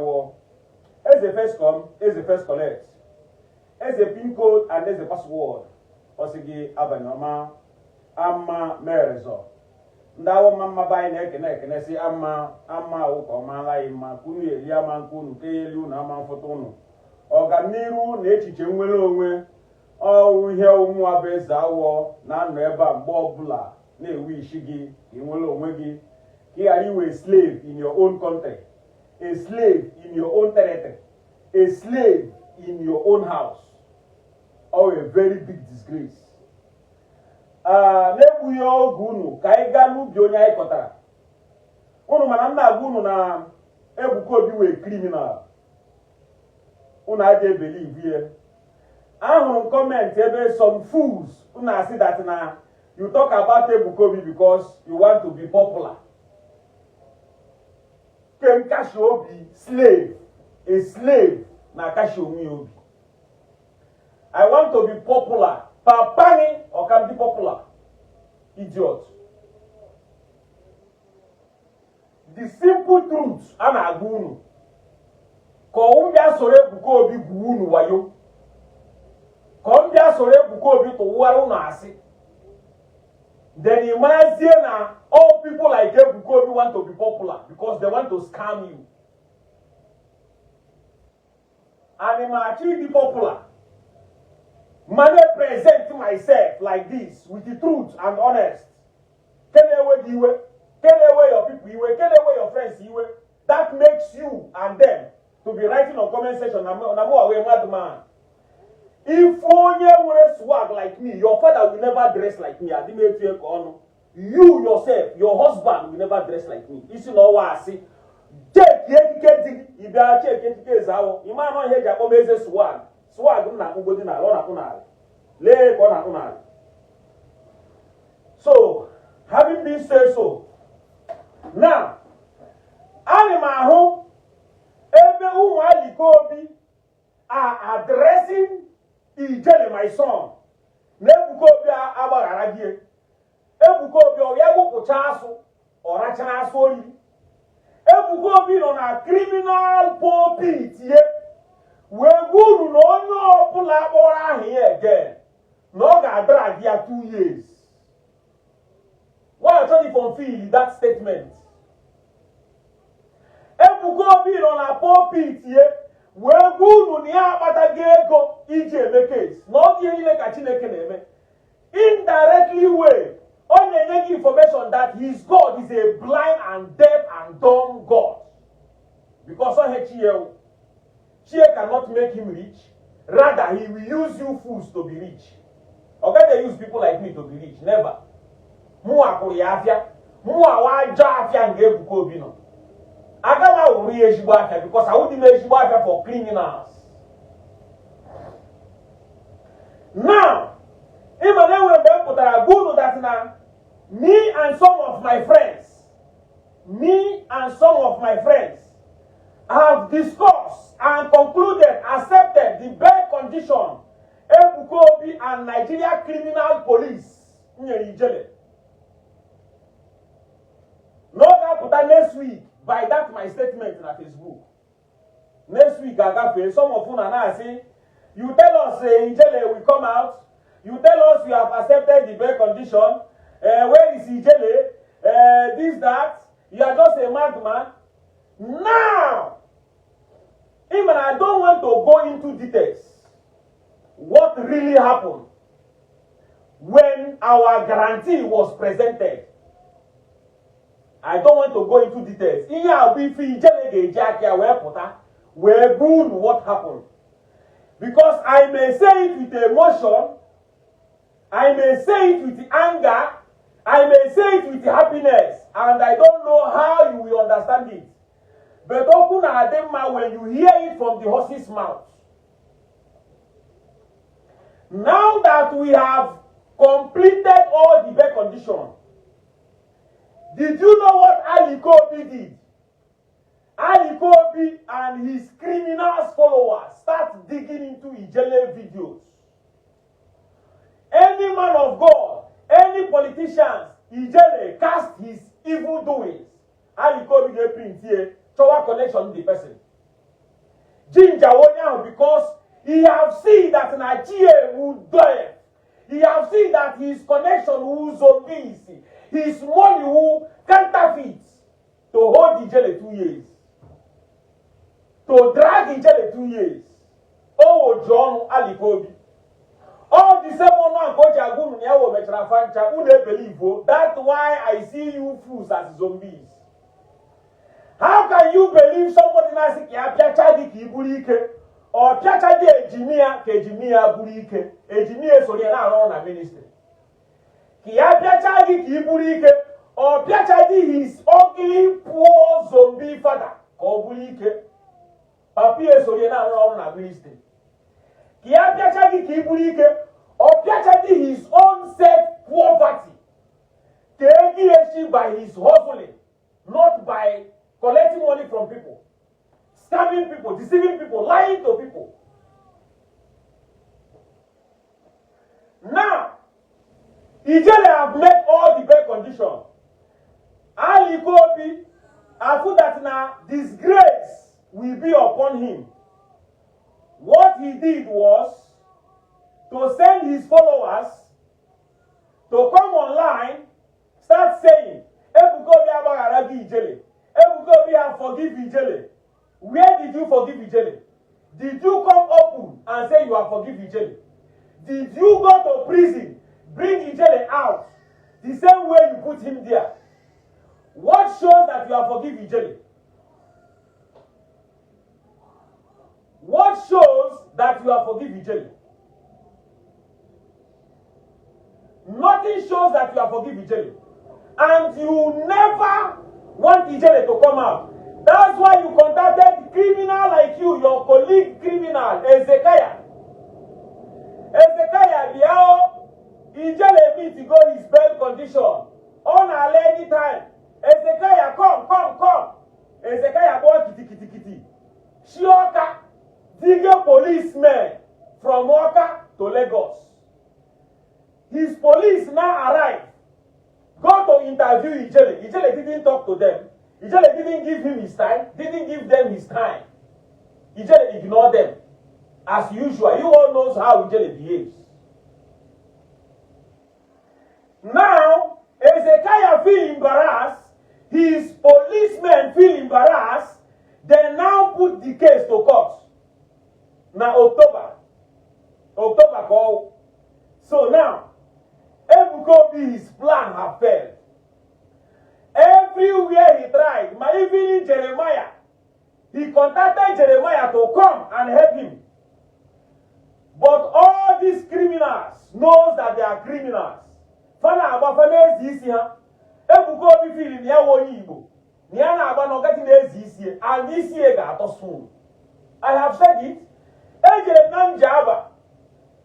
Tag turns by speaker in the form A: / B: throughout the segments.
A: Awọ, Eze first come, Eze first collect, Eze pin code and Eze password. Ọ sị gị abalị ọma, ama merezọ. Ndị awọ mma mma be anyị na-ekene ekene sị ama ama awụ ka ọ maala anyị mma ka unu eri ama nke unu ka elu unu ama mfụta unu. Ọganiru na echiche nnwere onwe ọwụ ihe ụmụnwa bụ Eze Awọ na-anọ ebe a mgbe ọbụla na-ewu isi gị ka ị nwere onwe gị, ka ị ghara iwe slave in your own country, a slave in your own territory, a slave in your own house. Or a very big disgrace. Na-egbughị oge unu, ka anyị gaa n'ubi onye anyị kọtara unu. Mana m na-agwa unu na Ebuka Obi wee criminal, unu adịghị ebelieve ya. Ahụrụ m comment ebe some fools unu asị that na you talk about Ebuka Obi because you want to be popular. Ke nkasi obi slave, a slave na-akasi onwe ya obi. I want to be popular. Papa ni or can be popular. Idiot. The simple truth a na-agwa unu ka ọ bịa soro Ebuka Obi gwuo unu wayo, ka ọ bịa soro Ebuka Obi tụwara unu asị. Then ị marazie na all people like Ebuka Obi want to be popular because they want to scam you. And I'm actually be popular. Mana present myself like this with the truth and honest. Can ewe gị iwe? Can ewe your people iwe? Can ewe your friends iwe? That makes you and them to be writing on comment section na mụ awe madman. If onye nwere swag like me, your father will never dress like me. Adị m etu ka ọnụ. You yourself, your husband will never dress like me. Isi na ọwa asị. Cheki ekike di gị, ị bịa cheki ekike Eze Awọ. Ị ma anọ ihe eji akpọ m Eze Swag. Swag m na-akpụgodi n'ala, ọ na-akpụ n'ala. Lee ka ọ na-akpụ n'ala. So, having been said so, now, ana m ahụ ebe ụmụ Alike Obi are addressing Ijele, my son, na Ebuka Obi agbaghara gị. Ebuka Obi ọ ya wụpụcha asụ, ọ rachara asụ oriri. Ebuka Obi nọ na criminal pulpit ye wee gwa unu na onye ọbụla kpọrọ aha ya again na ọ ga-adrag ya 2 years. Why achọghị fulfill that statement? Ebuka Obi nọ na pulpit ye wee gwa unu na ya akpatago ego iji eme case, na ọ dị ihe niile ka Chineke na-eme indirectly way. Ọ na-enye gị information that his God is a blind and deaf and dumb God, because ọ he chie chie cannot make him rich. Rather, he will use you fools to be rich. Ọ gaghị use people like me to be rich, never. Mụ akwụrụ ya afịa, mụ awa ajọ afịa nga Ebuka Obi nọ, aga m awụrụ ya ezigbo afịa because awụdị m ezigbo afịa for criminals. Now, ịma na enwere mgbe m pụtara gwa unu that na me and some of my friends, me and some of my friends have discussed and concluded, accepted the bail condition Ebuka Obi and Nigeria Criminal Police nyere Ijele. N'oge apụta next week by that my statement na Facebook. Next week agafe, some of una na-asị, you tell us Ijele will come out, you tell us you have accepted the bail condition, where is Ijele, this, that, you are just a madman. Now, even I don't want to go into details what really happened when our guarantee was presented. I don't want to go into details. Ihe a bụ ife Ijele ga-eji aka ya wee pụta wee gwa unu what happened. Because I may say it with emotion, I may say it with anger, I may say it with happiness, and I don't know how you will understand it. But okwu na-adị mma when you hear it from the horse's mouth. Now that we have completed all the bail condition, did you know what Alike Obi did? Alike Obi and his criminals followers start digging into Ijele videos. Any man of God, any politicians, Ijele cast his evil doings. Alike Obi get print here, chọwa connection the person. He have seen that na chi ewu deaf. He have seen that his connection wu zombies, his money wu counterfeit to hold Ijele 2 years, to drag Ijele 2 years. O woju ọnụ Alikobi. All the same ọnụ a nke o ji agwa unu na ya wo mechara fa ncha unu ebelieve. That's why I see you fools as zombies. How can you believe somebody na-asị ka ya pịacha gị ka ị buru ike, ọ pịacha gị ejimi ya ka ejimi ya buru ike, ejimi ya esoro ya na-arụ ọrụ na ministry, ka ya pịacha gị ka ị buru ike, ọ pịacha gị his ugly poor zombie father ka ọ buru ike, papa ya esoro ya na-arụ ọrụ na ministry, ka ya pịacha gị ka ị buru ike, ọ pịacha gị his own self poverty, ka ego ya esi by his hustling, not by collecting money from people, scamming people, deceiving people, lying to people? Now Ijele have met all the bail condition. Alikobi afu that na disgrace will be upon him. What he did was to send his followers to come online, start saying, "Ebuka Obi agbaghara gị Ijele. Ebuka Obi have forgive Ijele." Where did you forgive Ijele? Did you come open and say you have forgive Ijele? Did you go to prison, bring Ijele out the same way you put him there? What shows that you have forgive Ijele? What shows that you have forgive Ijele? Nothing shows that you have forgive Ijele. And you never want Ijele to come out. That's why you contacted criminal like you, your colleague criminal, Ezekiah. Ezekiah, bịa o, Ijele meet go his bail condition. Ọ na-ala anytime. Ezekiah, come, come, come. Ezekiah kpọọ kitikitikiti. Shi Ọka, dige policemen from Ọka to Lagos. His police now arrive, go to interview Ijele. Ijele didn't talk to them. Ijele didn't give him his time, didn't give them his time. Ijele ignored them. As usual, you all knows how Ijele behaves. Now, Ezekiah feel embarrassed, his policemen feel embarrassed, they now put the case to court. Now October. October go. So now, Ebuka Obi, his plan have failed. Everywhere he tried, my even Jeremiah, he contacted Jeremiah to come and help him. But all these criminals knows that they are criminals. Fa na-agba fa na-ezi isi ha. Ebuka Obi feel na ya wụ onye Igbo. Na ya na-agba na ọgaji na-ezi isi and isi ya ga-atọ soon. I have said it. Ejere m na Njaba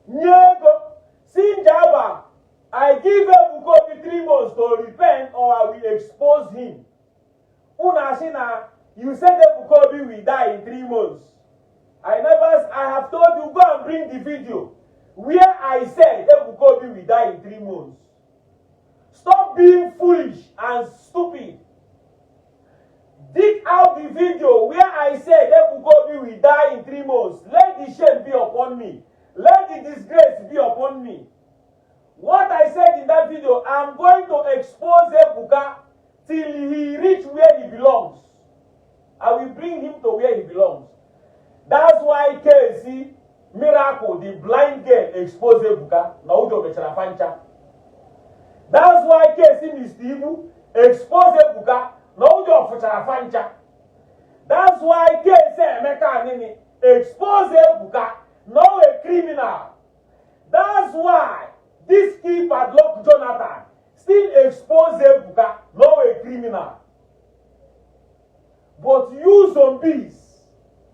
A: nye ego si Njaba, "I give Ebuka Obi 3 months to repent or I will expose him." Unu asị na you said Ebuka Obi will die in 3 months. I never, I have told you, go and bring the video where I said Ebuka Obi will die in 3 months. Stop being foolish and stupid. Dig out the video where I said Ebuka Obi will die in 3 months. Let the shame be upon me. Let the disgrace be upon me. What I said in that video, I'm going to expose Ebuka till he reach where he belongs. I will bring him to where he belongs. That's why KC Miracle, the blind girl, exposed Ebuka. Na ụjọ mechara fancha. That's why KC Mr. Ibu expose Ebuka. Na ụjọ fụchara fancha. That's why KC Emeka Anini expose Ebuka. No a criminal. That's why this key padlock Jonathan still expose Ebuka. No a criminal. But you zombies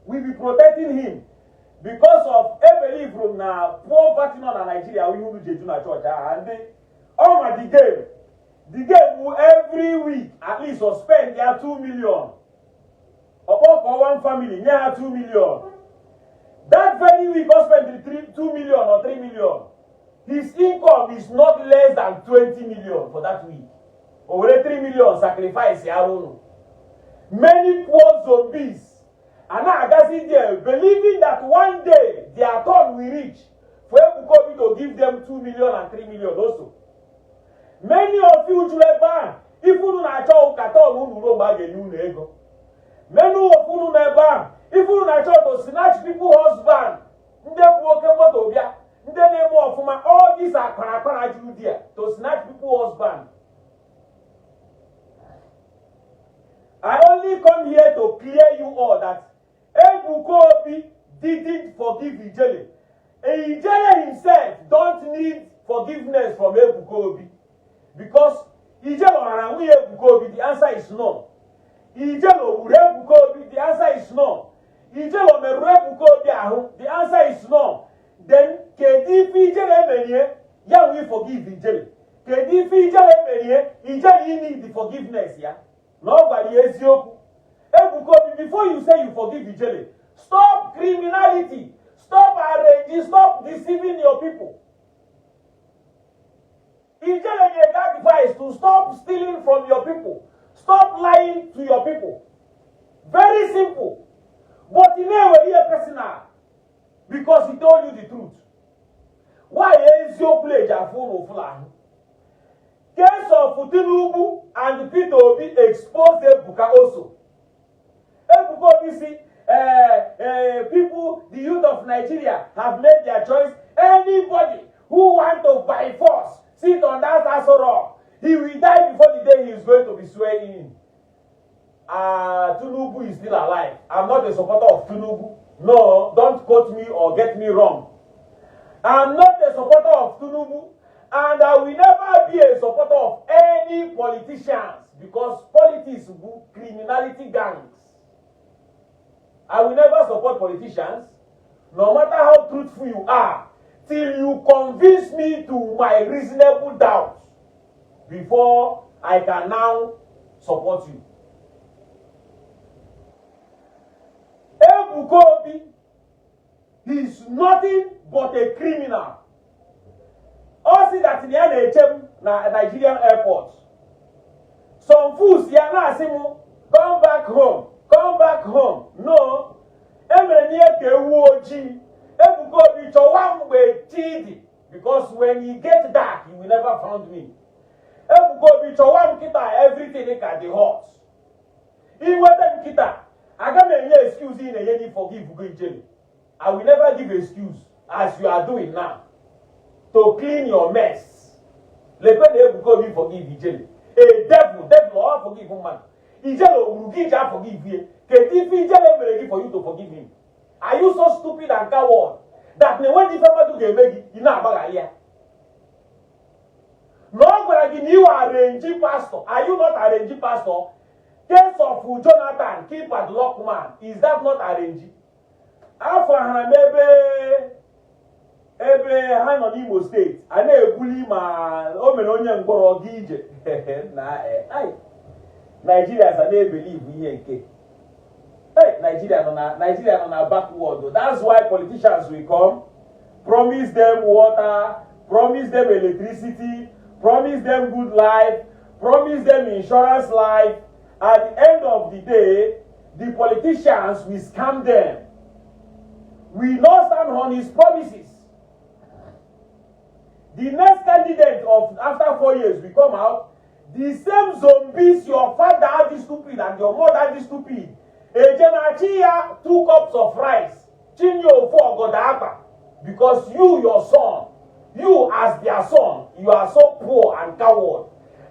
A: will be protecting him because of e believe from na poverty nọ na Nigeria. Ihe unu ji eju na chọọchị ahụ ndị ọ ma the game. The game wu every week at least or spend ya 2 million. Ọkpọkọ one family nye ha 2 million. That very week ọ spend 3 2 million or 3 million. His income is not less than 20 million for that week. O were 3 million sacrifice ya unu. Many poor zombies A na-agazi there believing that one day their turn will reach for Ebuka Obi to give them 2 million and 3 million also. Many of you juru ebe ahụ, ife unu na-achọ ụka turn unu ruo mgbe a ga-enye unu ego. Many of unu nọ ebe ahụ, ife unu na-achọ to snatch people husband, ndị bụ oke moto bịa, ndị na-eme ọfụma, all these akpara akpara juru there to snatch people husband. I only come here to clear you all that Ebuka Obi didn't forgive Ijele. Ijele himself don't need forgiveness from Ebuka Obi, because Ijele ọhara nwunye Ebuka Obi? The answer is no. Ijele ogburu Ebuka Obi? The answer is no. Ijele o merụrụ Ebuka Obi ahụ? The answer is no. Then kedu ife Ijele emerie ya wee forgive Ijele? Kedu ife Ijele emerie Ijele you need the forgiveness ya na ọ gwara ya eziokwu? Ebuka Obi, before you say you forgive Ijele, stop criminality, stop arranging, stop deceiving your people. Ijele nyere advice to stop stealing from your people, stop lying to your people. Very simple. But ị na-ewere ihe personal because he told you the truth. Why eziokwu eji afụ ụlọ ụfụlụ ahụ? Case of Tinubu and Peter Obi exposed Ebuka also. Ebuka Obi si people, the youth of Nigeria have made their choice. Anybody who want to by force sit on that Aso Rock, he will die before the day he is going to be swearing in. Tinubu is still alive. I'm not a supporter of Tinubu. No, don't quote me or get me wrong. I'm not a supporter of Tinubu, and I will never be a supporter of any politicians, because politics bụ criminality gangs. I will never support politicians, no matter how truthful you are, till you convince me to my reasonable doubt before I can now support you. Ebuka Obi is nothing but a criminal. Ọ sị that na ya na-eche m na Nigerian airport. Some fools ya na-asị m, "Come back home, come back home." No, emere m ihe ka ewu ojii. Ebuka Obi, chọwa mgbe chi dị, because when you get dark, you will never find me. Ebuka Obi, chọwa m kịta, everything ka dị hot. Inweta m kịta, aga m enye excuse ị na-enye gị forgive go Ijele. I will never give excuse as you are doing now to clean your mess. Lekwe na Ebuka Obi forgive Ijele, a devil. Devil ọ forgive mmadụ? Ijele ogburu gị ji forgive ye? Kedu ife Ijele mere gị for you to forgive him? Are you so stupid and coward that na enweghị ife mmadụ ga-eme gị, ị na-agbagharị ya na ọ gwara gị na iwe arrange pastor? Are you not arrange pastor? Case of Jonathan keep at lockman, is that not arrange? Afọ hara m ebe ha nọ n'Imo Steeti a na-ebuli ma o mere onye mkpọrọ gị ije na Nigeria sa na-ebelieve ihe nke. Hey, Nigeria nọ na backward. That's why politicians will come, promise them water, promise them electricity, promise them good life, promise them insurance life. At the end of the day, the politicians will scam them, will not stand on his promises. The next candidate of after 4 years will come out, the same zombies. Your father dị stupid and your mother dị stupid. Ejemachi ya two cups of rice, chinye ofu ọgọdọ akpa, because you, your son, you as their son, you are so poor and coward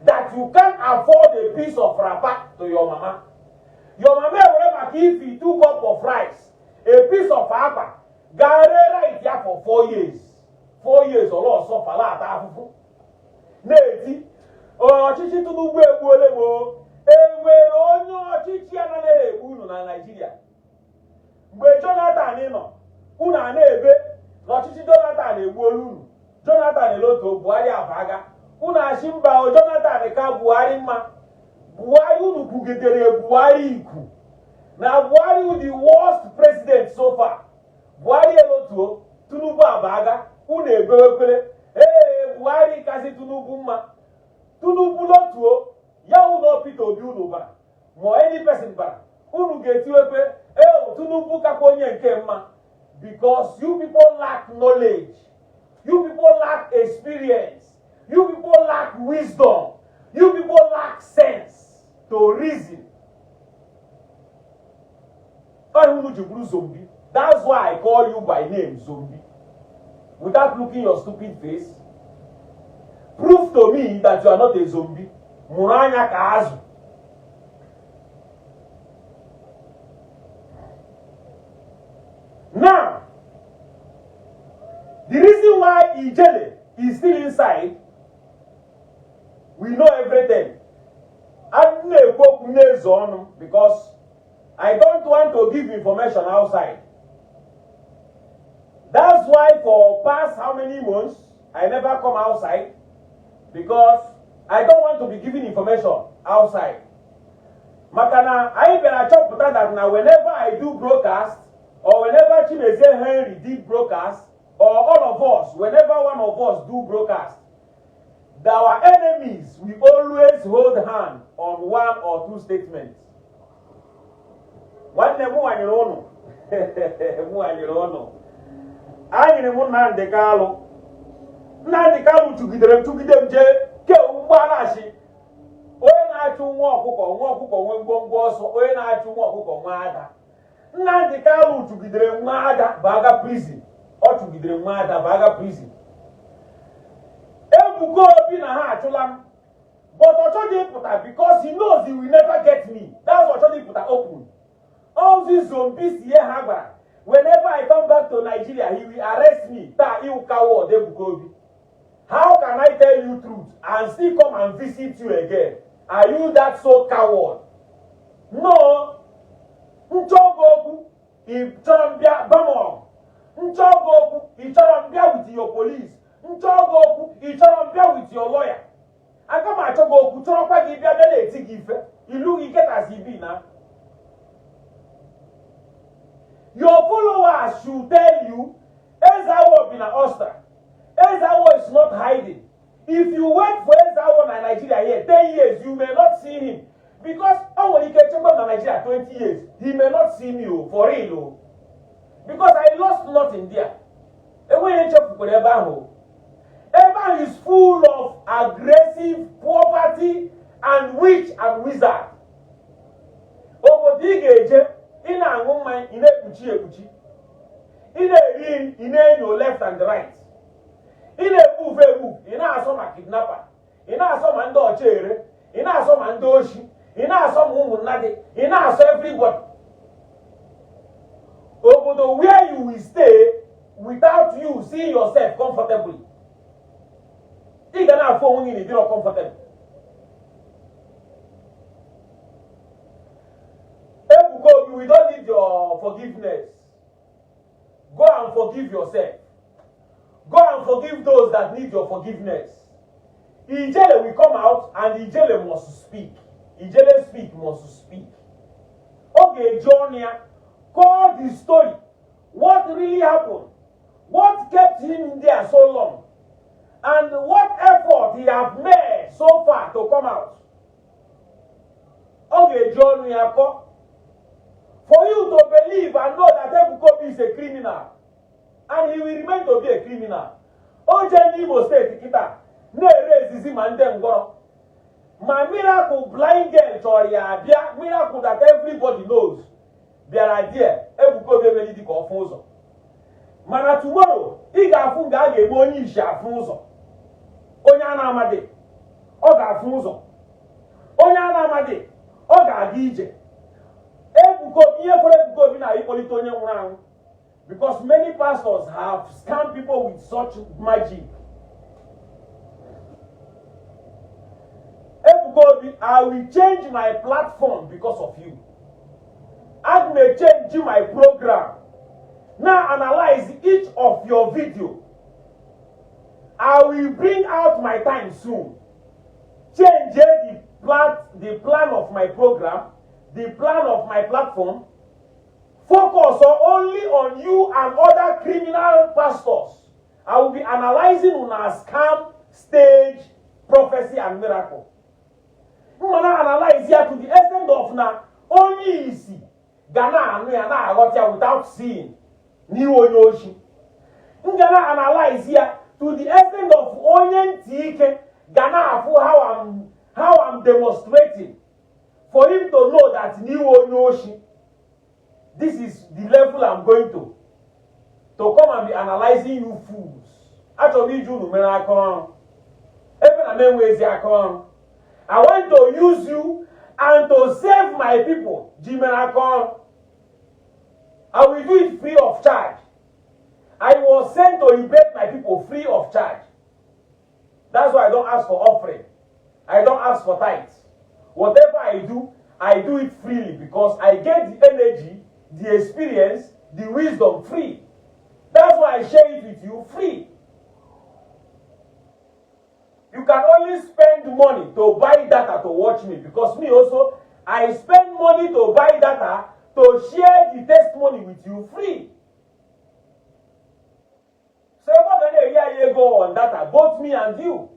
A: that you can't afford a piece of wrapper to your mama. Your mama ewere maka ifi two cup of rice, a piece of akpa, gaa ree right ya for 4 years. 4 years ọlọ ọsọ fala ata afụfụ na-eti ọchịchị Tinubu egbuole m o. Enwere onye ọchịchị anaghị egbu unu na Naịjirịa? Mgbe Jonathan nọ, unu a na-ebe na ọchịchị Jonathan egbuola unu. Jonathan eloto, Buhari abaga, unu achị mba o. Jonathan ka Buhari mma. Buhari, unu kwugidere Buhari ikwu na Buhari the worst president so far. Buhari elotuo, Tinubu abaga, unu ebewekwere ee Buhari kasị Tinubu mma. Tinubu lotuo ya, ụlọ Peter Obi unu bara ma any person bara. Unu ga-etiwekwe e Tinubu kakwa onye nke mma, because you people lack knowledge, you people lack experience, you people lack wisdom, you people lack sense to reason. Ọ unu ji bụrụ zombie. That's why I call you by name, zombie, without looking your stupid face. Prove to me that you are not a zombie. Mụrụ anya ka azụ. Now, the reason why Ijele is still inside, we know everything. A na-ekwu okwu na-ezo ọnụ because I don't want to give information outside. That's why for past how many months, I never come outside, because I don't want to be giving information outside. Maka na anyị bịara chọpụta that na whenever I do broadcast, or whenever Chimezie Henry did broadcast, or all of us, whenever one of us do broadcast, that our enemies will always hold hand on one or two statements. Nwanne m nwanyere ụnụ, mụ nwanyere ụnụ, anyịrị m Nnamdị Kalụ. Nnamdị Kalụ chụgidere m, chụgide m jee ke mgbalachi. Onye na-achụ nwa ọkụkọ, nwa ọkụkọ nwee ngwongwo ọsọ. Onye na-achụ nwa ọkụkọ, nwa ada. Nnamdị Kalụ chụgidere nwa ada baga prison. Ọ chụgidere nwa ada baga prison. Ebuka Obi na ha achụla m, but ọ chọghị ịpụta because he knows he will never get me. That's ọ chọghị ịpụta open. Ozi zombie si ihe ha gwara, whenever I come back to Nigeria, he will arrest me. Taa iwu coward, Ebuka Obi. How can I tell you truth and still come and visit you again? Are you that so coward? No. Nchọgụ okwu, ị chọrọ m bịa bamọgụ. Nchọgụ okwu, ị chọrọ m bịa with your police. Nchọgụ okwu, ị chọrọ m bịa with your lawyer. Aga m achọ gị okwu, chọrọkwa gị bịa bịa na-eti gị ife ilu gị ketazi bi na. Your followers should tell you Ezeawo bi na Austria. Ezeawo is not hiding. If you wait for Ezeawo na Nigeria here 10 years, you may not see him, because o nwere ike chekwa na Nigeria 20 years, he may not see me o, for real o, because I lost nothing there. Enweghị echefukwara ebe ahụ. Ebe ahụ is full of aggressive poverty and witch and wizard. Obodo ị ga-eje, ị na-aṅụ mmanya, ị na-ekpuchi ekpuchi, ị na-eri nri, ị na-enyo left and right, ị na-egbu ufe egbu, ị na-asọ ma kidnapper, ị na-asọ ma ndị ọchaere, ị na-asọ ma ndị oshi, ị na-asọ ma ụmụnna gị, ị na-asọ everybody. Obodo where you will stay without you seeing yourself comfortably. Ị ga na-afụ onwe gị na ịdịrọ comfortable. Ebuka Obi, we don't need your forgiveness. Go and forgive yourself. Go and forgive those that need your forgiveness. Ijele will come out and Ijele must speak. Ijele speak must speak. Ọ ga-eji ọnụ ya call the story. What really happened? What kept him there so long? And what effort he have made so far to come out? Ọ ga-eji ọnụ ya kọ. For you to believe and know that Ebuka Obi is a criminal, and he will remain to be a criminal. O jee n'Imo Steeti kịta na-ere ezizi ma ndị ngwọrọ ma miracle blind girl chọrọ ya abịa, miracle that everybody knows bịara die. Ebuka Obi emeli dị ka ọfụ ụzọ, mana tomorrow ị ga-afụ nga a ga-eme onye isi afụ ụzọ. Onye a na-amadị, ọ ga-afụ ụzọ. Onye a na-amadị, ọ ga-aga ije. Ebuka Obi, ihe fọrọ Ebuka Obi na ịkpọlite onye nwụrụ anwụ, because many pastors have scammed people with such magic. Ebuka Obi, I will change my platform because of you. I may change my program. Now analyze each of your video. I will bring out my time soon. Change the plan of my program, the plan of my platform. Focus only on you and other criminal pastors. I will be analyzing una scam, stage, prophecy and miracle. M na analyze ya to the extent of na Onye isi ga na-anụ ya, na-aghọta ya without seeing n'ihu onye oshi. M ga na-analyze ya to the extent of onye ntị ike ga na-afụ how I'm demonstrating for him to know that n'ihu onye oshi. This is the level I'm going to come and be analyzing you fools. Achọrọ m iji unu mere aka ọrụ ebe na m enwe ezi aka ọrụ. I want to use you and to save my people ji mere aka ọrụ. I will do it free of charge. I was sent to liberate my people free of charge. That's why I don't ask for offering. I don't ask for tithes. Whatever I do, I do it freely because I get the energy, the experience, the wisdom free. That's why I share it with you free. You can only spend money to buy data to watch me, because me also, I spend money to buy data to share the testimony with you free. So ebe ọ ga na-eri anyị ego on data, both me and you.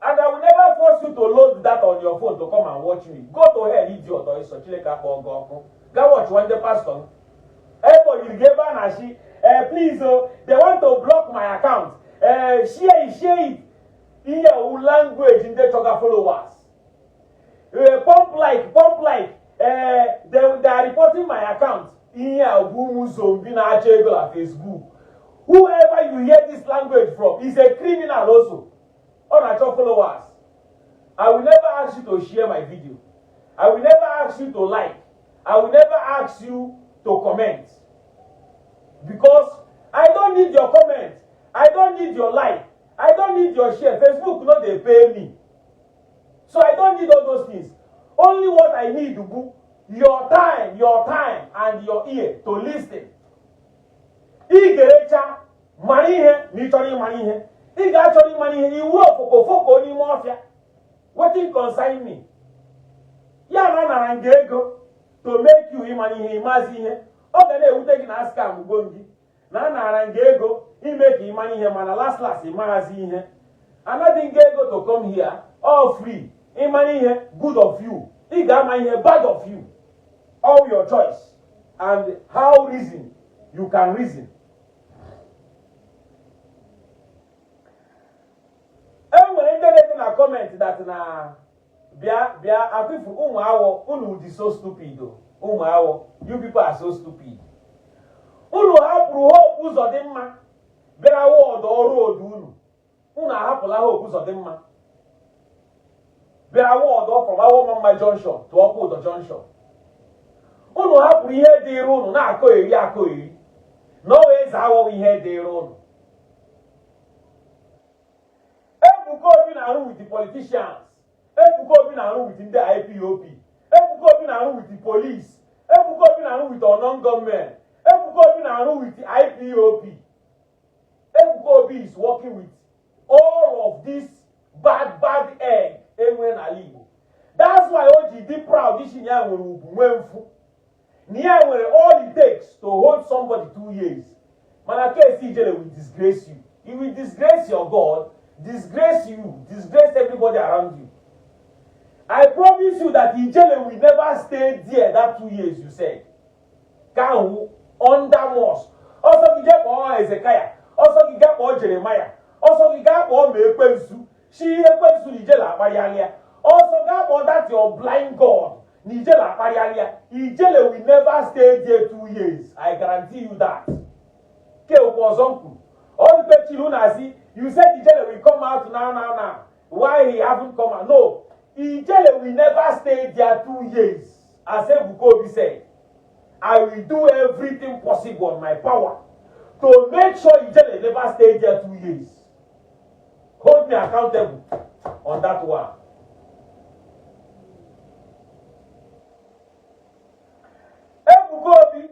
A: And I will never force you to load data on your phone to come and watch me. Go to hell, idiot, or ịsọ Chineke akpọ gị ọkụ. Gaa watch nwanne pastor m. Ebe oyiri gị ebe a na-achị, "Please oh, they want to block my account. Share it, share it." Ihe owu language ndị chọga followers. Pump like, pump like. They are reporting my account. Ihe a bụ ụmụ zombie na-achọ ego na Facebook. Whoever you hear this language from is a criminal also. Ọ na-achọ followers. I will never ask you to share my video. I will never ask you to like. I will never ask you to comment. Because I don't need your comment. I don't need your like. I don't need your share. Facebook no dey pay me. So I don't need all those things. Only what I need bụ your time and your ear to listen. Ị ga-erecha mara ihe ma ị chọrọ ịmara ihe. Ị ga-achọrọ ịmara ihe iwu ofokofoko n'ime ọfịa. Wetin concern me? Ya na nara nga ego to make you ịmara ihe, ịmazi ihe. Ọ ga na-ewute gị na scam go gị na a nara nga ego ime ka ịmara ihe, mana last last ịmaghazi ihe. Anaghị nga ego to come here, all free. Ịmara ihe, good of you. Ị ga-ama ihe, bad of you. All your choice and how reason you can reason. E nwere ndị na-ede na comment that na bịa bịa akụfu ụmụ awọ unu dị so stupid o. Ụmụ awọ, you people are so stupid. Unu hapụrụ Hope Uzodimma bịara wọdụ ọrụ odu unu. Unu ahapụla Hope Uzodimma bịara wọdụ from Awomama Junction to Ọkwụdọ Junction. Unu hapụrụ ihe dịịrị unu na-akọ eri akọ eri na ọ wee eze awọghị ihe dịịrị unu. Ebuka Obi na-arụ with the politicians. Ebuka Obi na-arụ with ndị IPOB. Ebuka Obi na-arụ with the police. Ebuka Obi na-arụ with unknown gunmen. Ebuka Obi na-arụ with IPOB. Ebuka Obi is working with all of this bad bad egg enwe n'ala Igbo. That's why o ji dị proud isi na ya nwere ugwu nwee mfu. Na ya nwere all it takes to hold somebody 2 years. Mana case Ijele will disgrace you. He will disgrace your God, disgrace you, disgrace everybody around you. I promise you that Ijele will never stay there that 2 years you said. Ka ahụ under mosque. Ọsọ gị jee kpọọ Ezekiah, ọsọ gị gaa kpọọ Jeremiah, ọsọ gị gaa kpọọ ma ekwensu, shi ekwensu na Ijele akparịalịa. Ọsọ gaa kpọọ that your blind God na Ijele akparịalịa. Ijele will never stay there 2 years. I guarantee you that. Ke okwu ọzọ m kwuru. Ọ dịkwa chiri unu asị, "You said Ijele will come out now, now, now. Why he haven't come out?" No. Ijele will never stay there 2 years. As Ebuka Obi said, I will do everything possible on my power to make sure Ijele never stay there 2 years. Hold me accountable on that one. Ebuka Obi,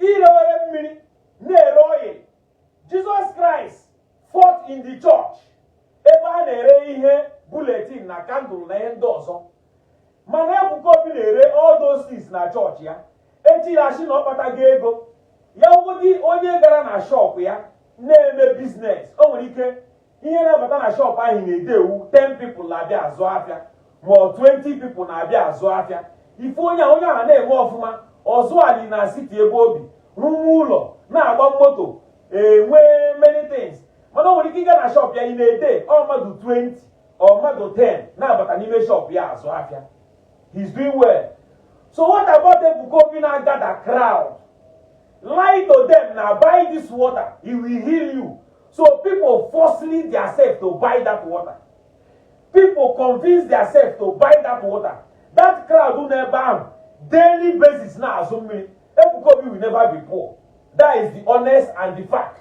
A: irewere mmiri na-ere oil. Jesus Christ fought in the church ebe a na-ere ihe bulletin na candle na ihe ndị ọzọ. Mana Ebuka Obi na-ere all those things na chọọchị ya. Echi ya sị na ọ kpatago ego. Ya wụgodi onye gara na shop ya na-eme business. O nwere ike ihe na-abata na shop ahụ na-ede ewu 10 people na-abịa azụ afịa. Ma ọ 20 people na-abịa azụ afịa. Ife onye ahụ na-eme ọfụma, ọzụ ali na city ebe obi, rụwa ụlọ, na-agba moto, enwe many things. Mana o nwere ike ịga na shop ya, ị na-ede ọ mmadụ 20 ọ mmadụ 10 na-abata n'ime shop ya azụ afịa. He's doing well. So what about Ebuka Obi na-gather crowd, lie to them na buy this water, he will heal you? So people forcefully themselves to buy that water. People convince themselves to buy that water. That crowd nọ ebe ahụ daily basis na-azụ mmiri. Ebuka Obi will never be poor. That is the honest and the fact.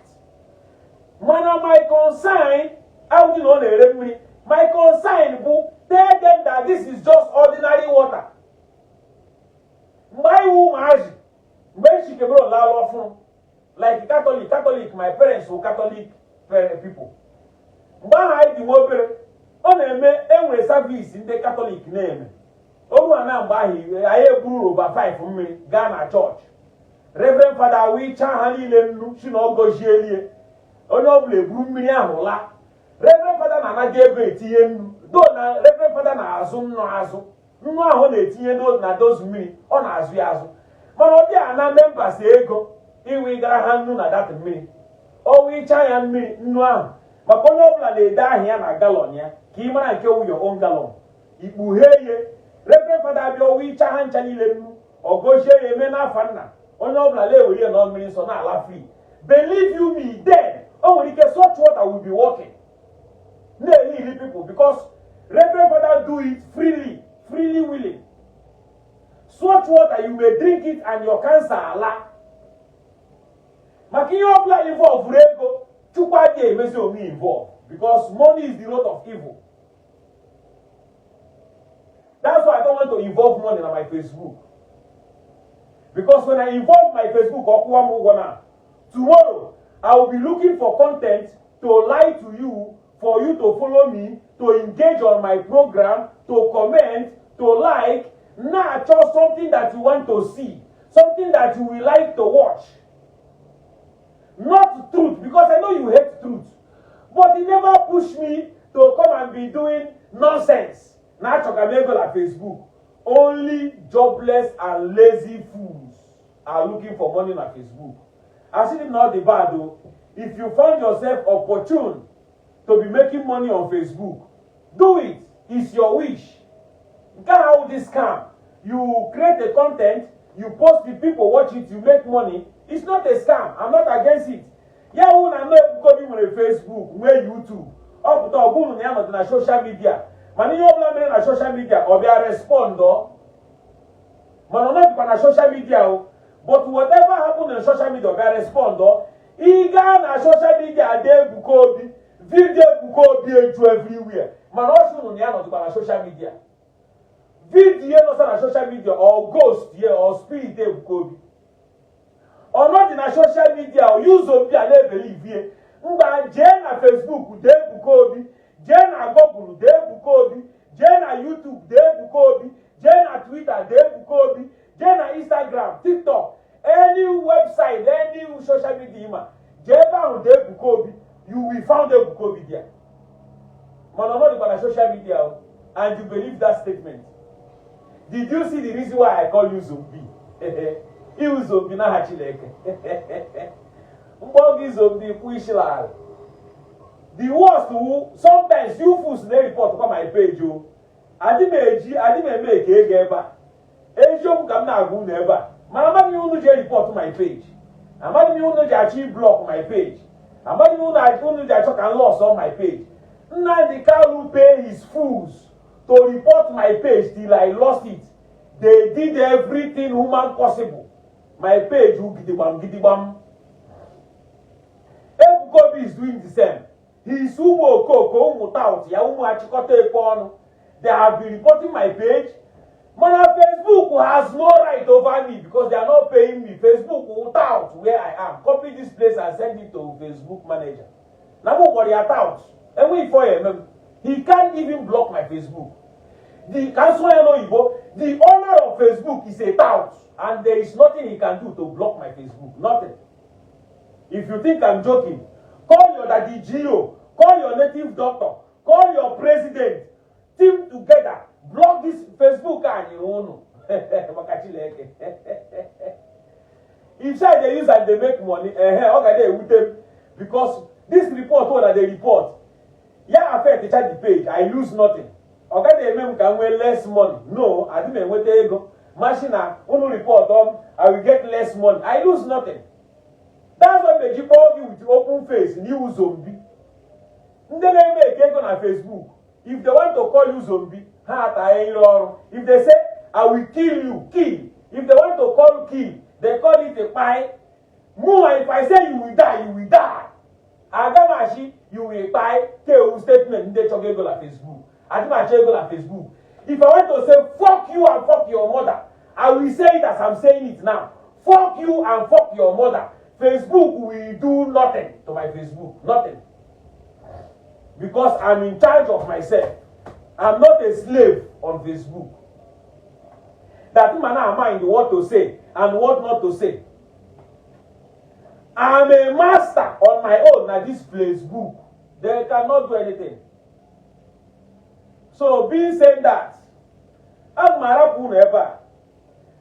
A: Mana my concern awụdị na ọ na-ere mmiri. My concern bụ, tell them that this is just ordinary water. Mgbe anyị wụ ụmụazị, mgbe m si Cameroon lala ọfụrụ, like Catholic, my parents were Catholic people. Mgbe ahụ anyị dị nwa obere, ọ na-eme enwere service ndị Catholic na-eme oru a. Na mgbe ahụ anyị eburu roba 5 mmiri gaa na chọọchị. Reverend Fada wichaa ha niile nnu, si na ọ gọzielie onye ọbụla, eburu mmiri ahụ laa. Reverend Fada na-anaga ego etinye nnu do na Reverend Fada na-azụ nnu, azụ nnu ahụ ọ na-etinye na dozu mmiri, ọ na-azụ ya azụ. Mana ọ bịa na members ego iwigara ha nnu na that mmiri, ọ wichaa ya mmiri nnu ahụ, maka onye ọbụla na-ede aha ya na gallon ya, ka ị mara nke wụ your own gallon, ikpughe ihe. Reverend Fada abịa, wichaa ha ncha niile nnu, ọ gọzie ya, eme n'afa nna, onye ọbụla na-ewere ya na mmiri nsọ na-ala free. Believe you me, then o nwere ike such water will be working na-heal people, because Reverend Father do it freely, freely willing. Such water, you may drink it and your cancer ala. Maka ihe ọbụla involve ego, Chukwu adịghị emezi onwe involve, because money is the root of evil. That's why I don't want to involve money na my Facebook, because when I involve my Facebook, ọkwụwa m ụgwọ na tomorrow I will be looking for content to lie to you, for you to follow me, to engage on my program, to comment, to like, na-achọ something that you want to see, something that you will like to watch, not truth, because I know you hate truth. But e never push me to come and be doing nonsense na achọka m ego na Facebook. Only jobless and lazy fools are looking for money na Facebook. Asị m na ọ dị bad o. If you find yourself opportune to be making money on Facebook, do it. It's your wish. Nke ahụ this scam, you create a content, you post, the people watch it, you make money. It's not a scam. I'm not against it. Ya wụ na nna Ebuka Obi nwere Facebook, nwee YouTube, ọ pụta ọ bụrụ na ya nọdụ na social media. Mana ihe ọbụla mere na social media, ọ bịa respond ọ. Mana ọ nọdịkwa na social media o. But whatever happen na social media, ọ bịa respond ọ. Ị gaa na social media dee Ebuka Obi, video Ebuka Obi eju everywhere. Mana ọ sị unu na ya nọdịkwa na social media. Video nọsa na social media, or ghost ye or spirit Ebuka Obi ọ nọdị na social media, use a na-ebelieve. Mgba jee na Facebook dee Ebuka Obi, jee na Google dee Ebuka Obi, jee na YouTube dee Ebuka Obi, jee na Twitter dee Ebuka Obi, jee na Instagram, TikTok, any website, any social media ịma, jee ebe ahụ dee Ebuka Obi, you will found Ebuka Obi there. Mana ọ nọdịkwa na social media o, and you believe that statement. Did you see the reason why I call you zombie? Iwu zombie n'aha Chineke. Mkpọ gị zombie, kwụ isi n'ala. The worst wu, sometimes you fools na-report kwa my page o. Adị m eji, adị m eme ka ego ebe a. Eziokwu ka m na-agwa unu ebe a. Mana amaghị m ihe unu ji report my page. Amaghị m ihe unu ji achọ block my page. Amaghị m ihe unu ji achọ ka m loss on my page. Nnamdi Kanu pay his fools to report my page till I lost it. They did everything human possible. My page wu gidigbam gidigbam. Ebuka Obi is doing the same. He is ụmụ okoko, ụmụ tout ya, ụmụ achịkọta ekwe ọnụ. They have been reporting my page. Mana Facebook has no right over me because they are not paying me. Facebook will tout where I am. Copy this place and send it to Facebook manager. Na mụ kpọrọ ya tout. Enweghị ife ọ ya eme m. He can't even block my Facebook. The council ya n'oyibo, the owner of Facebook is a tout, and there is nothing he can do to block my Facebook. Nothing. If you think I'm joking, call your daddy Gio, call your native doctor, call your president, team together, Block this Facebook anyị ụnụ maka Chineke. If say I dey use am dey make money, ehe, ọ ga na-ewute m because this report wey una dey report ya affect cha the page. I lose nothing. Ọ gaghị eme m ka m nwee less money. No, adị m enweta ego mashi na unu report m, I will get less money. I lose nothing. That's why meji kpọọ gị with open face na iwu zombie. Ndị na-eme eke ego na Facebook, if they want to call you zombie, ha ata ire ọrụ. If they say, "I will kill you," kill. If they want to call kill, they call it a kpai. Mụ, if I say you will die, you will die. Agamachi you will kpai kewu statement. Ndị chọga ego na Facebook, adịmachi ego na Facebook. If I want to say "fuck you and fuck your mother," I will say it as I'm saying it now: "Fuck you and fuck your mother." Facebook will do nothing to my Facebook, nothing, because I'm in charge of myself. I'm not a slave on Facebook that man I mind what to say and what not to say. I'm a master on my own na this Facebook. They cannot do anything. So being saying that, aga m arapụ unu ebe a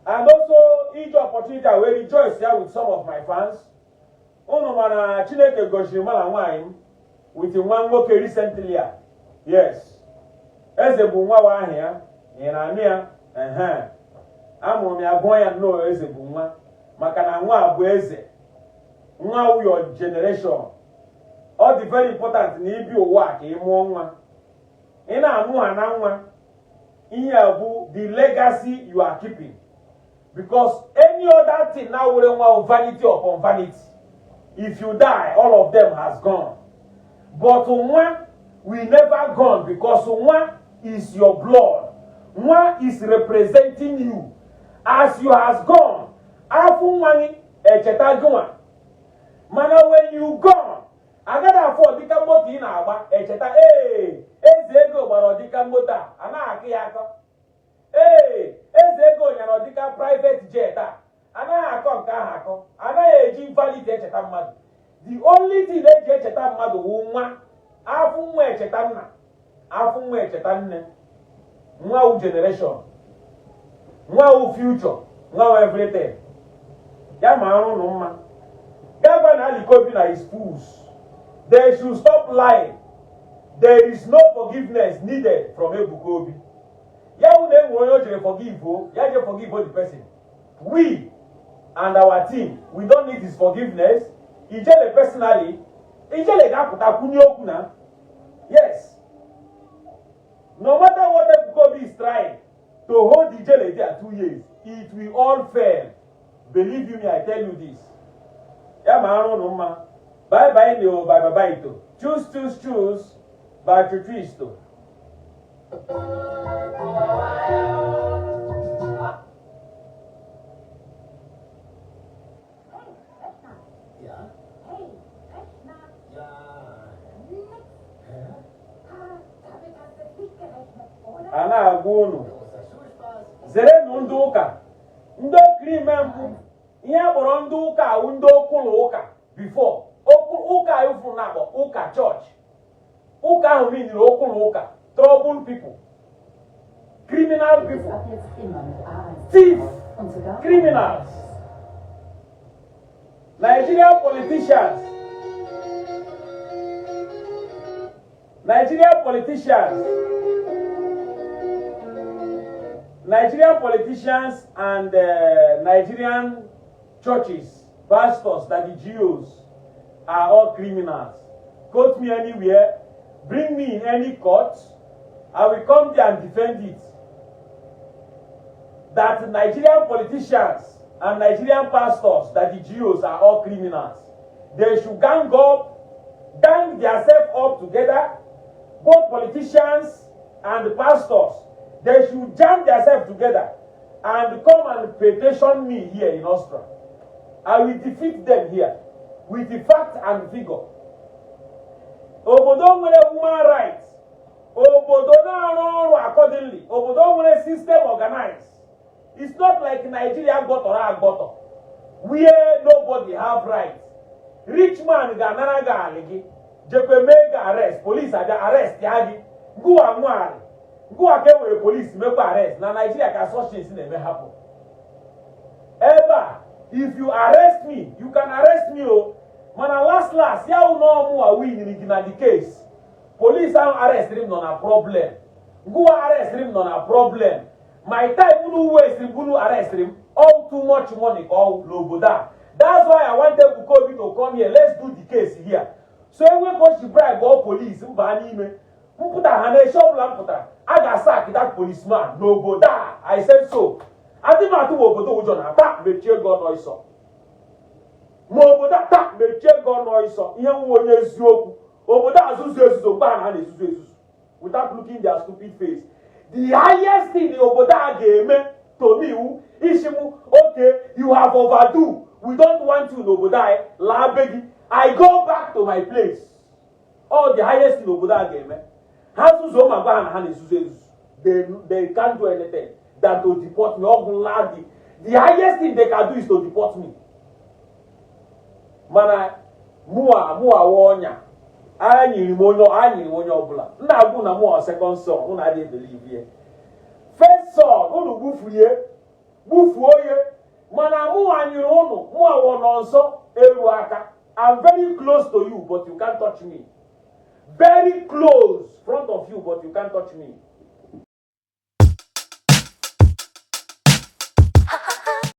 A: and also iji opportunity a wee rejoice ya with some of my fans. Unu mana Chineke gọziri mụ na nwaanyị m with nwa nwoke recently a. Yes, eze bụ nwa wa ahụ ya. Ị na-anụ ya? Ehe, amụrụ m ya, gụọ ya nnọọ eze bụ nwa, maka na nwa a bụ eze. Nwa wụ your generation. Ọ dị very important na ibi ụwa a ka ị mụọ nwa. Ị na-amụ ha na nwa, ihe a bụ the legacy you are keeping, because any other thing now were nwa wụ vanity upon vanity. If you die, all of them has gone, but nwa will never gone, because nwa is your blood. Nwa is representing you. As you has gone, afụ nwa gị echeta gị nwa. Mana when you gone, agaghị afụ ọdịka moto ị na-agba echeta, "Ee, eze ego gbara ọdịka moto a." Anaghị akụ ya akọ. "Ee, eze ego nyara ọdịka private jet a." Anaghị akọ nke ahụ akọ. Anaghị eji vanity echeta mmadụ. The only thing eji echeta mmadụ wụ nwa. Afụ nwa echeta nna, afụ nwa echeta nne. Nwa wụ generation, nwa wụ future, nwa wụ everything. Ya ma arụ nụ mma. Gava na Alikobi na his fools, they should stop lying. There is no forgiveness needed from Ebuka Obi. Ya wụ na enwere onye o jere forgive o, ya je forgive the person. We and our team, we don't need his forgiveness. Ijele personally, Ijele ga-apụta kwunye okwu na yes, no matter what Ebuka Obi is trying to hold Ijele there 2 years, it will all fail. Believe you me, I tell you this. Ya ma arụ unu mma. Bye bye leo, bye bye bye to choose choose choose by Cristo.
B: Hey, Rechner.
C: Ja?
B: Hey, Rechner.
C: Ja.
B: Nix.
C: Hä?
B: Ha, damit hast du nicht gerechnet, oder?
A: A na-agwa unu,
C: Großer Schulspaß.
A: zerenụ ndị ụka, ndị okiri ime mpụ. Ihe a kpọrọ ndị ụka awụ ndị okwulu ụka before ụka ifu na-akpọ ụka chọọchị. Ụka ahụ miniri okwulu ụka, trouble people, criminal
D: Ist
A: people,
D: ab jetzt immer mit A1
A: thief,
D: und sogar
A: criminals, Nigerian politicians, Nigerian politicians, Nigerian politicians and Nigerian churches, pastors, that the GOs are all criminals. Quote me anywhere, bring me in any court, I will come there and defend it. That Nigerian politicians and Nigerian pastors, that the GOs are all criminals. They should gang up, gang themselves up together, both politicians and the pastors. They should jam themselves together and come and petition me here in Austria. I will defeat them here with the fact and figure. Obodo nwere human rights, obodo na-arụ ọrụ accordingly, obodo nwere system organized. It's not like Nigeria gbọtọrọ agbọtọ, where nobody have rights. Rich man ga-anara gị alị gị, jekwe mee gị arrest, police abịa arrest ya gị, gụwa nwa alị. Ngụwa ka e were police mekwa arrest. Na Nigeria ka such things na-eme happen. Ebe a, if you arrest me, you can arrest me o, mana last last ya wụ na ọmụwa winiri gị na the case. Police ahụ arrestịrị m nọ na problem, ngụwa arrestịrị m nọ na problem. My time unu waste unu arrestịrị m, all too much money ka ọ n'obodo a. That's why I want Ebuka Obi to come here. Let's do the case here. So enwe ka o si bribe all police mba n'ime mpụtara ha na-echi ọbụla m pụtara, a ga-asack that policeman n'obodo a. I said so. Adị m atụ obodo ụjọ na taa. Mechie gị ọnụ ọsọ ma obodo a taa, mechie gị ọnụ ọsọ. Ihe nwa onye eziokwu, obodo a zuzu ezuzo mgbe ha na na-ezuzu ezuzu without looking their stupid face. The highest thing obodo a ga-eme to me wu isi mụ, "Okay, you have overdue, we don't want you n'obodo anyị, laa be gị." I go back to my place. All the highest thing obodo a ga-eme, ha zuzuo ma gwa ha na ha na-ezuzu ezuzu, they can't do anything than to deport me. Ọgwụ nla dị, the highest thing they can do is to deport me. Mana mụa mụa wa ọnya, anyiri m onye, anyiri m onye ọbụla m na-agwụ na mụa second son. Unu adịghị believe ye. First son unu gbufurie, gbufuo ye, mana mụa nyiri unu. Mụa wọ nọ nso eru aka. I'm very close to you, but you can't touch me. Very close front of you, but you can't touch me.